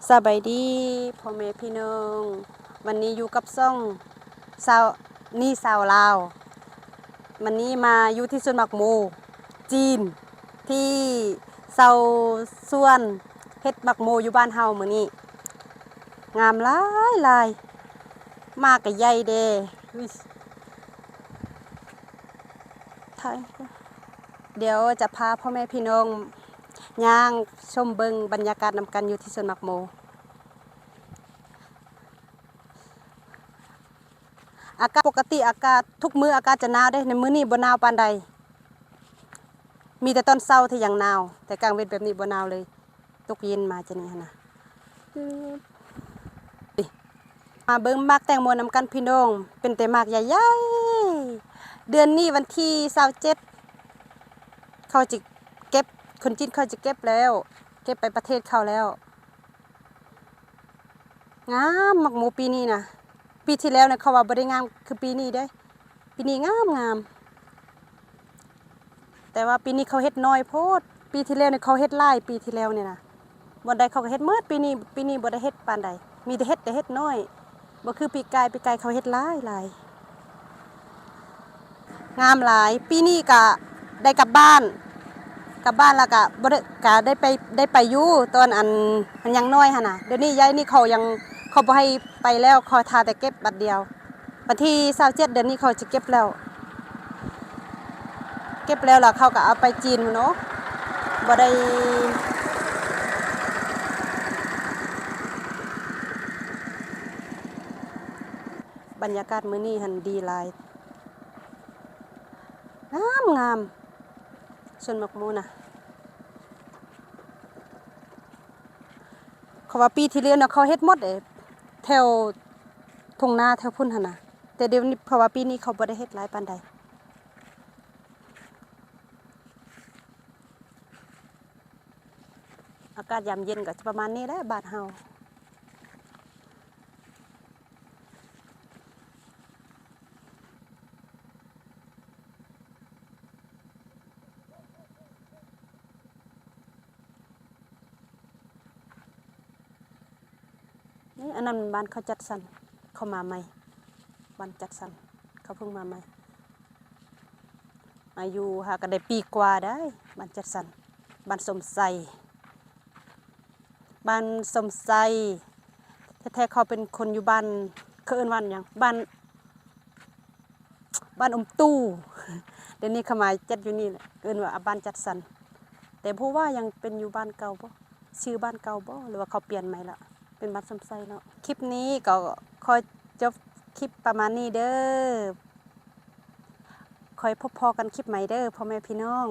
ສະບາຍດີພໍ່ແມ່ພີ່ນ້ອງ, ວັນນີ້ຢູ່ກັບຊ່ອງຊາວ ນີ່ຊາວລາວ. ວັນນີ້ມາຢູ່ທີ່ສວນໝາກໂມຈີນ ທີ່ຊາວສວນເຮັດໝາກໂມຢູ່ບ້ານເຮົາມື້ນີ້. ງາມຫຼາຍໆ, ໝາກກະໃຫຍ່ເດ້. ດຽວຈະພາພໍ່ແມ່ພີ່ນ້ອງຍ່າງຊົມເບິ່ງບັນຍາກາດນຳກັນຢູ່ທີ່ສວນໝາກໂມ. ອາກາດ ປົກກະຕິອາກາດ ທຸກມື້ອາກາດຈະໜາວເດ້, ໃນມື້ນີ້ບໍ່ໜາວປານໃດ, ມີແຕ່ຕອນເຊົ້າທີ່ຍັງໜາວ, ແຕ່ກາງເວັນແບບນີ້ບໍ່ໜາວເລີຍ. ຕົກເຢັນມາຈັ່ງນີ້ຫັ້ນນະ. ມາເບິ່ງໝາກແຕງໂມນຳກັນພີ່ນ້ອງ, ເປັນແຕ່ໝາກໃຫຍ່ໆ. ເດືອນນີ້ວັນທີຊາວເຈັດ ເຂົາຈະເກັບ, ຄົນຈີນເຂົາຈະເກັບແລ້ວ, ເກັບໄປປະເທດເຂົາແລ້ວ. ງາມໝາກໂມປີນີ້ນະ, ປີທີ່ແລ້ວນະເຂົາວ່າບໍ່ໄດ້ງາມຄືປີນີ້ເດ້. ປີນີ້ງາມໆ ແຕ່ວ່າປີນີ້ເຂົາເຮັດໜ້ອຍໂພດ, ປີທີ່ແລ້ວນີ້ເຂົາເຮັດຫຼາຍ, ປີທີ່ແລ້ວນີ້ນະ ບ່ອນໃດເຂົາກໍເຮັດໝົດ, ປີນີ້ ປີນີ້ບໍ່ໄດ້ເຮັດປານໃດ, ມີແຕ່ເຮັດ ແຕ່ເຮັດໜ້ອຍ, ບໍ່ຄືປີກາຍ, ປີກາຍເຂົາເຮັດຫຼາຍໆ. ງາມຫຼາຍ, ປີນີ້ກະໄດ້ກັບບ້ານ, ກັບບ້ານແລ້ວກະບໍ່ໄດ້ ກະໄດ້ໄປ ໄດ້ໄປຢູ່ຕອນອັນມັນຍັງນ້ອຍຫັ້ນນະ. ດຽວນີ້ ດຽວນີ້ເຂົາຍັງ ເຂົາບໍ່ໃຫ້ໄປແລ້ວ, ເຂົາຖ້າແຕ່ເກັບບາດດຽວ. ວັນທີຊາວເຈັດເດືອນນີ້ເຂົາຈະເກັບແລ້ວ, ເກັບແລ້ວລະເຂົາກໍເອົາໄປຈີນພຸ້ນເນາະ, ບໍ່ໄດ້. ບັນຍາກາດມື້ນີ້ຫັ້ນດີຫຼາຍ, ງາມໆ ສວນໝາກໂມນະ. ເຂົາວ່າປີທີ່ແລ້ວນະເຂົາເຮັດໝົດເດ້ ແຖວທົ່ງນາແຖວພຸ້ນຫັ້ນນະ, ແຕ່ດຽວນີ້ ເຂົາວ່າປີນີ້ເຂົາບໍ່ໄດ້ເຮັດຫຼາຍປານໃດ. ອາກາດຍາມເຢັນກໍຈະປະມານນີ້ແຫຼະບ້ານເຮົາ. ນີ້ ອັນນັ້ນບ້ານເຂົາຈັດສັນ, ເຂົາມາໃໝ່, ບ້ານຈັດສັນ ເຂົາເພິ່ງມາໃໝ່. ມາຢູ່ຫາກໍໄດ້ປີກວ່າໄດ໋, ບ້ານຈັດສັນ, ບ້ານສົມໄຊ, ບ້ານສົມໄຊ. ແທ້ໆເຂົາເປັນຄົນຢູ່ບ້ານ ເຂົາເອີ້ນວ່າຫຍັງ? ບ້ານ ບ້ານອົມຕູ້. ດຽວນີ້ເຂົາມາຈັດຢູ່ນີ້ແຫຼະ, ເອີ້ນວ່າບ້ານຈັດສັນ, ແຕ່ບໍ່ຮູ້ວ່າຍັງເປັນຢູ່ບ້ານເກົ່າບໍ່, ຊື່ບ້ານເກົ່າບໍ່ ຫຼືວ່າເຂົາປ່ຽນໃໝ່ລະ ເປັນບ້ານສົມໄຊເນາະ. ຄລິບນີ້ກໍຂໍຈົບຄລິບປະມານນີ້ເດີ້. ຄ່ອຍພົບພໍ້ກັນຄລິບໃໝ່ເດີ້ພໍ່ແມ່ພີ່ນ້ອງ.